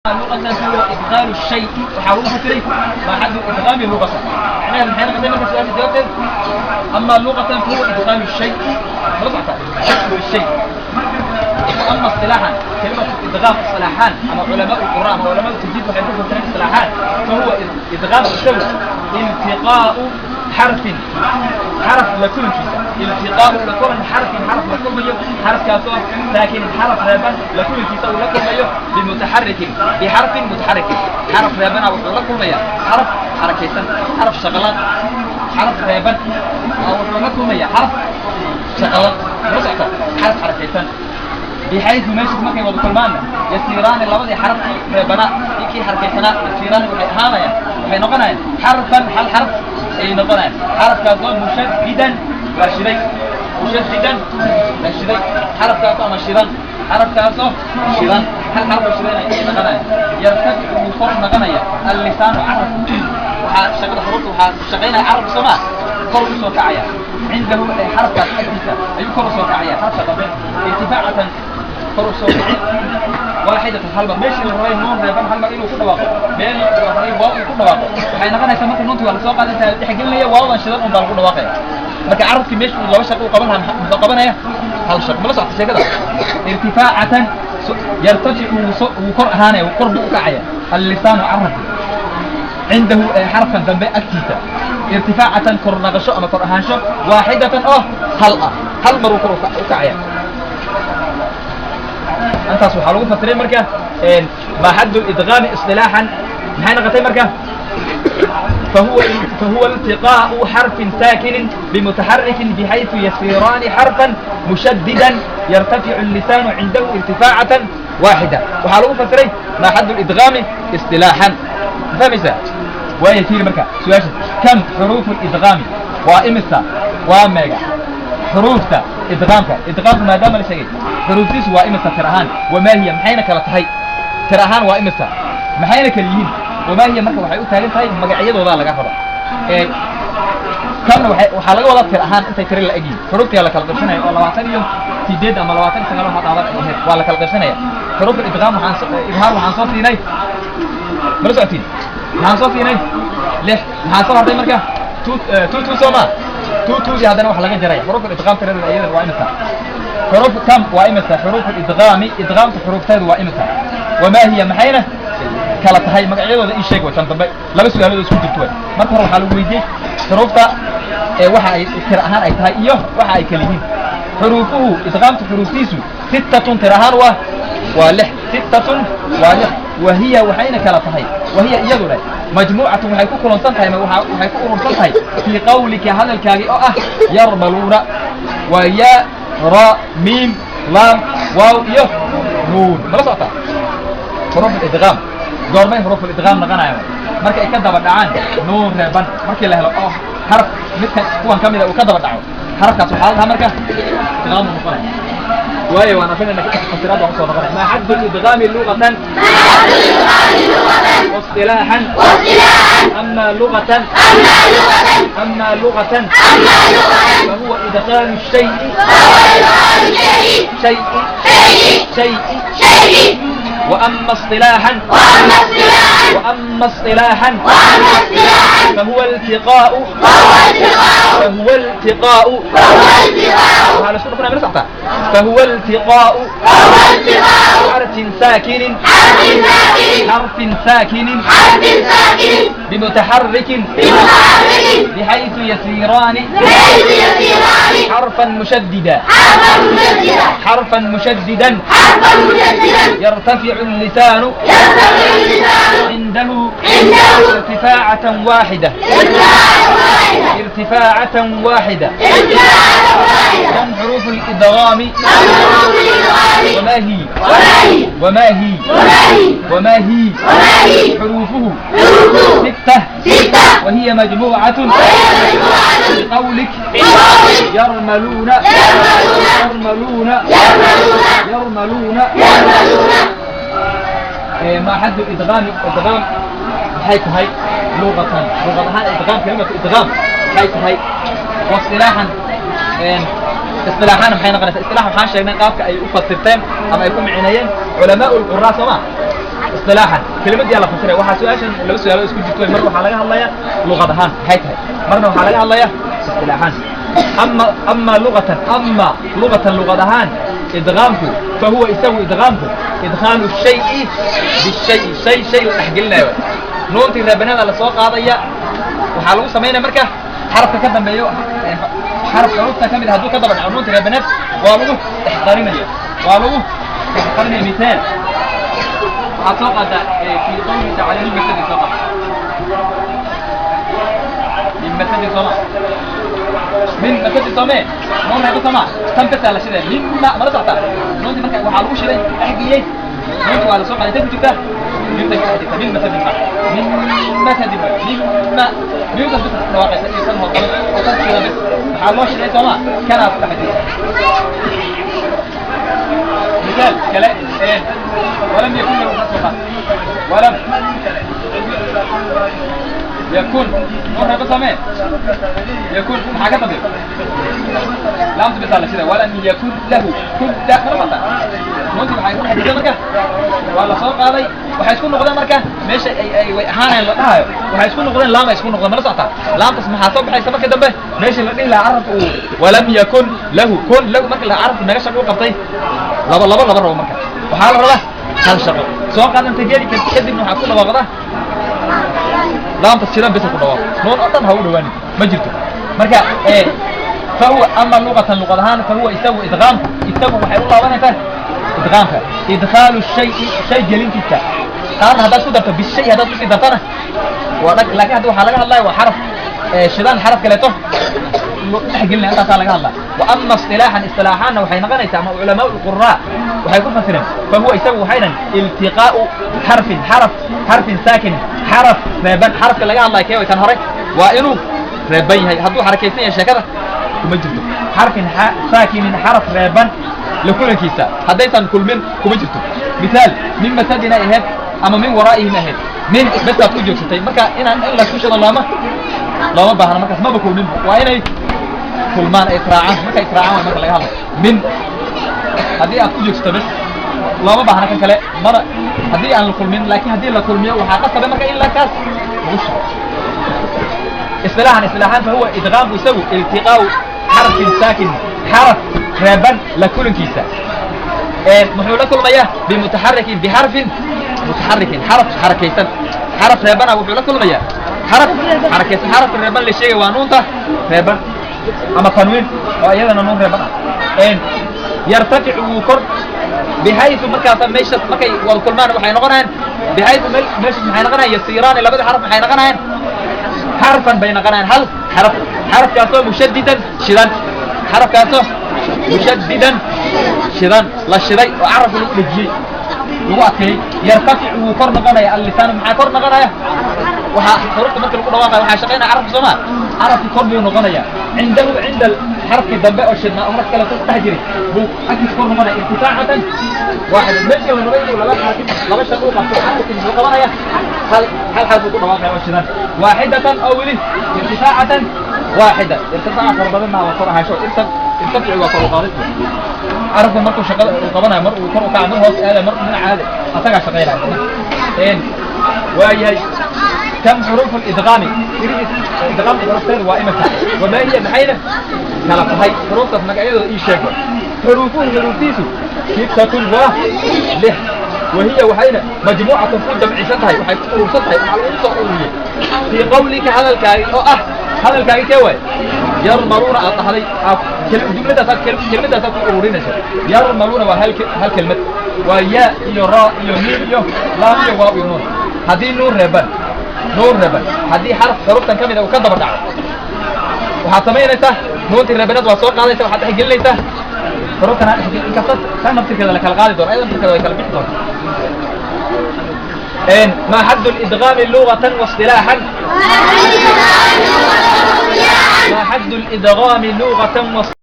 لغة هو إدخال الشيء وحاول فسري ما حد إدغام لغة معناها من حين قدام سؤال الجواب. أما لغة فهو إدخال الشيء شكل الشيء. وأما اصطلاحا كلمة إدغام اصطلاحان أما علماء القراء وعلماء التجديد وحيث اصطلاحان فهو إدغام السبب التقاء حرف حرف لكل كيسة التقاء لكل حرف حرف لكل ميو حرف كاسو لكن حرف رابن لكل كيسة ولكل ميو بمتحرك بحرف متحرك حرف رابن أو لكل ميو حرف حركيسا حرف شغلات حرف رابن أو لكل ميو حرف شغلات رسعته حرف حركيسا بحيث ماشي markay wada kulmaan yasiiraan labadii xarafkii reebana ikii xarkaysana yasiiraan waxay ahaanayaan waxay noqonayaan xarfan hal xarf ay noqonayaan xarafkaas oo mushaddidan la shiday mushaddidan la shiday xarafkaas oo ama shidan xarafkaas oo shidan hal xarf oo shidan ay noqonayaan yartaficu wuu kor noqonaya allisaanu carab waxaa shaqada xuruufta waxaa shaqaynaya carabka soo maa kor u soo kacaya cindahu xarafkaas agtiisa ayuu kor u soo kacaya xarafka dambe irtifaacatan kor u soo kicin waaxidatan hal mar meeshii la rabay nuun reeban hal mar inuu ku dhawaaqo meel la rabay waaw uu ku dhawaaqo waxay noqonaysaa marka nuuntii waa lasoo qaaday intaa dhex gelinaya waawdan shidan un baa lagu dhawaaqaya marka carabkii meeshii uu laba shaqo u qaban lahaa muxuu qabanaya hal shaqo mala socota sheekada irtifaacatan yartaficu wuu kor ahaanaya kor buu u kacaya allisaanu carabki cindahu xarafkan dambe agtiisa irtifaacatan kor naqasho ama kor ahaansho waaxidatan oo hal ah hal mar uu kor u kacaya intaas waxaa lagu fasiray marka ma xaddu idgaami isilaaxan maxay noqotay marka فهو التقاء حرف ساكن بمتحرك بحيث يصيران حرفا مشددا يرتفع اللسان عنده ارتفاعة واحدة وحالو فسري ما حد الإدغام اصطلاحا فهمت وهي تيري مركا سؤال كم حروف الإدغام وإمسا وميغا حروفتا إدغامك إدغامك ما دام لشيء حروفتيس وإمسا ترهان وما هي محينك لا تهي ترهان وإمسا محينك اليين وما هي marka waxay u taagan tahay magacyadooda laga raba ee kana waxa laga wada tir ahaan intay tiro la egyihiin xuruufta la kala qaybsanaya oo 28 ama 29 waxa dhaadan ay ahayd waa la kala qaybsanaya xuruuf idgaam waxaan idhaar waxaan soo siinay mala socotiin waxaan soo siinay lix maxaa soo hartay marka 2 2 soo ma 2 2 haddana wax laga jaraya xuruuf idgaam tirada iyada waa imisa xuruuf kam waa imisa xuruuf idgaami idgaamta xuruufteedu waa imisa وما هي maxayna kala tahay magacyadooda ii sheeg way tan dambe laba su'aalood isku jirto way marka hore waxaa lagu weydiiyey xuruufta ee waxa ay tir ahaan ay tahay iyo waxa ay kala yihiin xuruufuhu idqaamta xuruuftiisu sittatun tir ahaan waa lix sittatun waa lix wahiya waxayna kala tahay wahiya iyadu leh majmuucatun waxay ku kulansan tahay waxay ku urursan tahay fii qawlika hadalkaagii oo ah yarmaluuna waa yaa ra miim laam waaw iyo nuun mala socotaa xuruuf idqaam goormay xuruuf idqaam noqonayaan marka ay ka daba dhacaan nuun reeban markii la helo oo xaraf midka kuwan ka mid ah uu ka daba dhaco xarafkaas waxaa la dhahaa marka idqaam uu noqonaya waayo waan afinayna fasiraad waan usoo noqonaya maa xaddu lidqaami luqatan واصطلاحا أما لغة أما لغة فهو إدخال الشيء شيء شيء وأما اصطلاحا وأما اصطلاحا فهو التقاء فهو التقاء على شو كنا بنسقط فهو التقاء حرف ساكن حرف ساكن بمتحرك بحيث يسيران حرفا مشددا حرفا مشددا يرتفع اللسان عنده ارتفاعة واحدة ارتفاعة واحدة كم حروف الإدغام وما هي وما هي وما هي حروفه ستة وهي مجموعة بقولك يرملون يرملون يرملون ما حد الإدغام إدغام حيث هي لغة لغة إدغام كلمة إدغام حيث هي واصطلاحا اصطلاحا maxay noqonaysaa isilaax waxaan sheegnay qaabka ay u fasirteen ama ay ku micneeyeen culamaa ulquraa soo ma Isilaaxan kelimadii la fasiraya. Waxaa su-aashan laba su-aalo isku jirto. Mar waxaa laga hadlayaa luqad ahaan maxay tahay, marna waxaa laga hadlayaa istilaaxaan. Ama luqatan, ama luqatan, luqad ahaan idqaamku fahuwa isagu idqaamku idkhaalu shayi bishayi, shay shay la dhexgelinayo. Nuuntii reebanada la soo qaadaya waxaa lagu samaynaya marka xarafka ka dambeeyo, xaraf xuruufta ka mid ah hadduu ka daba dhaco nuuntii reebaneed, waa lagu dhexqarinaya, waa lagu dhexqarinaya. Mithaal waxaad soo qaadaa fi qawlihi tacaala min masadin, soo qaad min masadin, sooma min masadin, soomee nuun reeba sooma tan besaa la shiday mima mala soctaa. Nuuntii marka waxaa lagu shiday, dhexgeliyey nuuntii, waa la soo qaaday. Intay ku jirtaa? Mimtay ku dhex jirta. Min masadin ma min masadin mima mimtaas bes dhawaaqaysa iyo tan hoos oo tan shida bes maxaa loo shiday sooma kanaa ku dhex jirta. Mithaal kale walam yakun lahu, soo qaad walam yakun, nuun reeba samee yakun, maxaa ka dambeeyo? Laamtu bisaa la shiday. Walam yakun lahu kun la mala socota. Nuuntii waxay ku dhex jirta marka waa la soo qaaday, waxay isku noqdeen marka meesha ay way ahaanayan la dhahayo, waxay isku noqdeen laam ay isku noqdeen, mala socota. Laamtaas maxaa soo baxaysa marka dambe meesha la dhihi lahaa carabka uu walam yakun lahu kun lahu, marka la carabka naga shaqo u qabtay laba laba laba rabo. Marka waxaa la rabaa hal shaqo soo qaadanta geli kadibna waxaad ku dhawaaqdaa laamta sidan bisa ku dhawaaq, nuun oo dhan ha u dhawaanin ma jirto. Marka fahuwa ama luqatan, luqad ahaan fahuwa isagu idqaamku, isagu waxay u laabanaysaa idqaamka idkhaalu shayi, shay gelintiisa. Qaarna haddaad ku darto bishay, haddaad kusii dartana waa dhag, laakiin hadda waxaa laga hadlaya waa xaraf shidaan xaraf kaleeto dhex gelinaya, intaasaa laga hadlaa. Wa ama isilaaxan, isilaaxaanna waxay noqonaysaa ama culamaa lquraa waxay ku fasireen fahuwa isagu waxay dhahan iltiqaa'u xarfin, xaraf, xarfin saakin, xaraf reeban. Xarafka laga hadlaya kee way? Kan hore waa inuu reeban yahay. Hadduu xarakaysan yahay sheekada kuma jirto. Xarfin saakinin, xaraf reeban la kulankiisa, haddaysan kulmin kuma jirto. Mithaal min masadina ahayd ama min waraa'ihim ahayd, min besaad ku joogsatay. Marka inaan in laisku shido looma baahna, markaas maba kulminba. Waa inay kulmaan ay israacaan. Markay israacaan waa marka laga hadlay. Min haddii aad ku joogsato bes looma baahna kan kale mana haddii aan la kulmin, laakiin haddii la kulmiyo waxaa qasaba marka in lakaas lagu shido. Isilaaxan, isilaaxaan fahuwa idqaamku isagu iltiqaa'u xarfin saakin, xaraf reeban la kulankiisa. Muxuu la kulmayaa? Bimutaxarikin, bixarfin mutaxarikin, xaraf xarakaysan. Xaraf reebana wuxuu la kulmayaa xaraf xarakaysan. Xarafka reeban la sheegay waa nuunta reeban ama tanwiin oo iyadana nuun reeban ah. Yartaficu wuu kor bixaysu markaasa meeshaas markay wada kulmaan waxay noqonayaan bixaysu meeshaas maxay noqonayaan? Yasiiraani, labada xaraf maxay noqonayaan? Xarfan bay noqonayaan, hal xaraf, xarafkaasoo mushadidan shidan, xarafkaasoo mushadidan shidan, la shiday oo carabka lagu dhejiyey, lagu adkeeyey. Yartaficu wuu kor noqonaya allisaanu, maxaa kor noqonaya? Waxaa xuruufta marka lagu dhawaaqayo waxaa shaqaynaya carabka soo maa. Carabki kor buu noqonaya cindahu, cinda xarafkii dambe oo shidnaa oo xaraf kale ku dhex jiray buu agtiisa kor noqonaya irtifaacatan waaxida. Meeshii la rabay inuu laba xarfi laba shaqo u qabto, xarafkii muxuu qabanaya? Hal hal xarf buu ku dhawaaqaya oo shidan. Waaxidatan oo weli irtifaacatan waaxida, irtifaaca fara badan maa, waa kor ahaansho. Irtafici waa kor u qaadid. Carabka markuu shaqada uu qabanayo mar uu kor u kaca, mar hoos aadayo, mar dhinac aadayo, asagaa shaqaynaya. Waayahay, كم حروف الإدغام؟ إدغام حروفتين وإمتى؟ وما هي محينة؟ كلا هاي حروف magacyadooda ii sheeg. Xuruufuhu xuruuftiisu sittatun waa lix. Wahiya waxayna majmuucatun ku jamcisan tahay, waxay ku urursan tahay, waxaa lagu soo ururiyey fii qawlika, hadalkaagi oo ah hadalkaagi kee waay? Yarmaluuna aad dhahday jumladaasaad kelmadaasaad ku ururinayso. Yarmaluuna waa hal kelmad, waa yaa iyo raa iyo miim iyo laam iyo waaw iyo nuun. Haddii nuun reeban, nuun reeban haddii xaraf xuruftan ka mid a uu ka daba dhaco, waxaad samaynaysaa nuuntii reebaneed waa soo qaadaysa, waxaad dhex gelinaysaa xuruftan. Inkasta tan naftirkeeda la kala qaadi doono, ayada naftirkeeda way kala bixi doontaa. ما حد الإدغام لغة واصطلاحا؟ ما حد الإدغام لغة واصطلاحا؟